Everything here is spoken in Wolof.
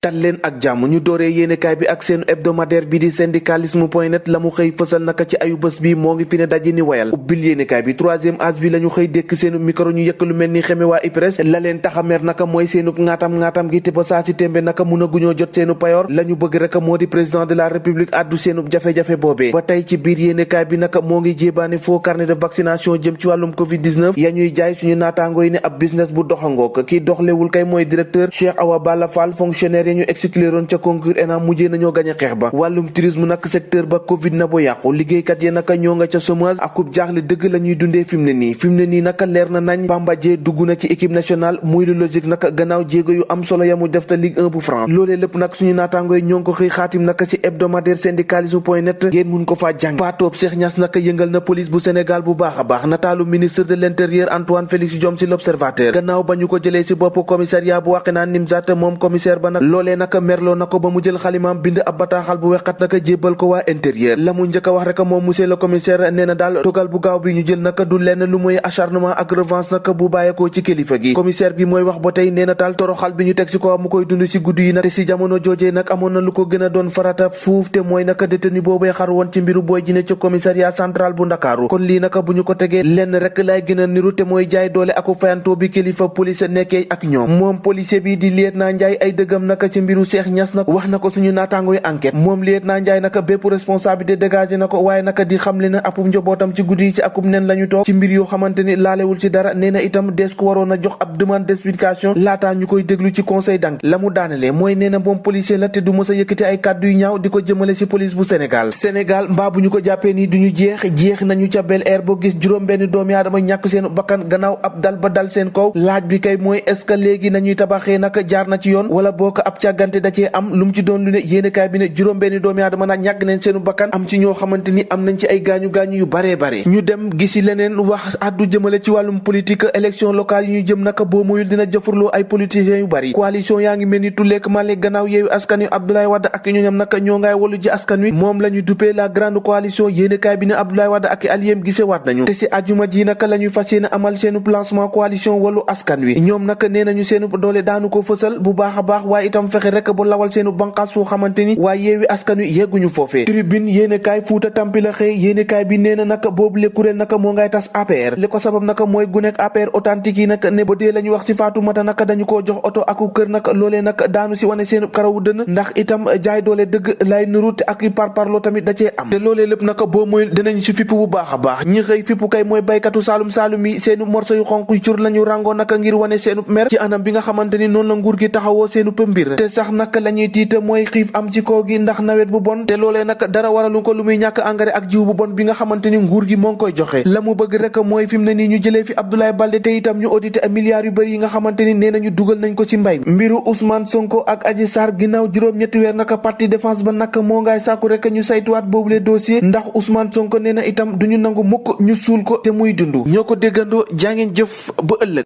tal leen ak jàmm ñu dooree yéenekaay bi ak seen hebdomadaire bi di syndicalisme.net la mu xëy fësal naka ci ayu bés bi moo ngi fi ne daje ni wayal ubbil yéenekaay bi troisième âge bi la ñu xëy dékk seenu micro ñu yëkk lu mel ni xeme waa IPRES la leen taxa mer naka mooy seenu ngaatam gi te ba saa si témbe naka mun a guñoo jot seenu payoor la ñu bëgg rek moo di président de la république addu seenu jafe-jafe boobee ba tey ci biir yéenekaay bi naka moo ngi jéebaane faux carnet de vaccination jëm ci wàllum covid 19 ya ñuy jaay suñu naataango yi ne ab business bu doxangook kii doxlewul kay mooy directeur Cheikh Awa Balla Fall fonctionnaire ñu excluroon ca concours ENA mujjee nañoo gañ a xeex ba wàllum tourisme nag secteur ba covid na bo yàqu liggéeykat yi naka ñoo nga ca chômage akub jaaxle dëgg la ñuy dundee fi mu ne nii naka leer na nañ Bamba Dieng dugg na ci équipe nationale muy lu logique naka gannaaw jéego yu am solo yamu def te Ligue 1 bu France loolee lépp nag suñu naataango yi ñoo ngi ko xëy xaatim naka ci hebdomadaire syndicalisme.net ngeen mun ko faa jàng faatoob Cheikh Niass naka yëngal na police bu Sénégal bu baax a baax nataalu ministre de l'intérieur Antoine Félix Diome ci l'observateur gannaaw ba ñu ko jëlee ci bopp commissariat bu Wakhinane Nimzatt moom commissaire ba nag loolee naka merloo na ko ba mu jël xalimaam bind ab bataaxal bu wexat naka jébbal ko waa intérieur la mu njëkk a wax rek moom monsieur le commissaire nee na daal dogal bu gaaw bi ñu jël naka du lenn lu muy acharnement ak revanche naka bu bàyyeekoo ci kilifa gi commissaire bi mooy wax ba tey nee na daal toroxal bi ñu teg ci ko mu koy dund ci guddi yi nag te ci jamono joojee nag amoon na lu ko gën a doon farata fuuf te mooy naka détenu boobee xar woon ci mbiru Boy Djiné ci commissariat central bu Ndakaaru kon lii naka bu ñu ko tegee lenn rek lay gën a niru te mooy jaay doole aku fayantoo bi kilifa police nekkee ak ñoom moom policier bi di lieutenant Ndiaye ay dëggam naka ci mbiru Cheikh Niass nag wax na ko suñu naataango yi enquête moom lieutenant Ndiaye naka bépp responsabilité dégagé na ko waaye naka di xamle na apum njobootam ci guddi yi ci akum nen la ñu toog ci mbir yoo xamante ni laalewul ci dara nee na itam dees ko waroon a jox ab demande d'explication laataa ñu koy déglu ci conseil d'enquête la mu daanale mooy nee na moom policier la te du mës a yëkkati ay kàddu yu ñaaw di ko jëmale ci police bu Sénégal mbaa bu ñu ko jàppee nii duñu jeex nañu ca Bel Air boo gis juróom benn doomi aadama ñàkk seen bakkan gannaaw ab dal ba dal seen kaw laaj bi kay mooy est-ce que léegi nañuy tabaxee naka jaar na ci yoon wala boo ko ab càggante da cee am lu mu ci doon lu ne yéenekaay bi ne juróom benn doomi aadama nag ñàkk nañ seenu bakkan am ci ñoo xamante ni am nañ ci ay gaañu yu bare ñu dem gisi leneen wax addu jëmale ci wàllum politique élection locale yi ñu jëm naka boo muyul dina jëfurloo ay politiciens yu bari coalition yaa ngi mel ni tulleek male gannaaw yeewu askan wi Abdoulaye Wade ak ñooñam naka ñoo ngay wallu ji askan wi moom la ñu duppee la grande coalition yéenekaay bi ne Abdoulaye Wade ak aliyem gisewaat nañu te ci ajuma ji naka la ñuy fas yéene amal seenu lancement coalition wallu askan wi ñoom naka nee nañu seenu doole daanu ko fësal bu baax a baax waaye itam fexe rek bu lawal seenu banqaas foo xamante ni waaye yeewi askan wi yegguñu foofee tribune yéenekaay Fuuta Tampi la xëy yéenekaay bi nee na naka boobu le kuréel naka moo ngay tas APR li ko sabab naka mooy gunek APR authentique yi naka ne ba dee la ñu wax ci Fatoumata naka dañu koo jox oto aku kër naka loolee naka daanu ci wane seenu karawu dënn ndax itam jaay doole dëgg lay nuru te ak parparloo tamit da cee am te loolee lépp naka boo mooy dinañ ci fipp bu baax a baax ñi xëy fipp kay mooy baykatu saalum yi seenu morso yu xonk yu cur lañu ràngoo naka ngir wane seenu mer ci anam bi nga xamante ni noonu la nguur gi taxawoo seenu pëmbir te sax naka la ñuy tiita mooy xiif am ci kaw gi ndax nawet bu bon te loolee naka dara waralu ko lu muy ñàkk engrais ak jiw bu bon bi nga xamante ni nguur gi moo ngi koy joxe la mu bëgg rek mooy fi mu ne nii ñu jëlee fi Abdoulaye Baldé te itam ñu audité milliards yu bëri yi nga xamante ni nee nañu dugal nañ ko ci mbay mbiru Ousmane Sonko ak Adji Sarr ginnaaw juróom-ñetti weer naka parti défense ba naka moo ngay sàkku rek ñu saytuwaat boobule dossier ndax Ousmane Sonko nee na itam duñu nangu mukk ñu suul ko te muy dund ñoo ko déggandoo jàngeen jëf ba ëllëg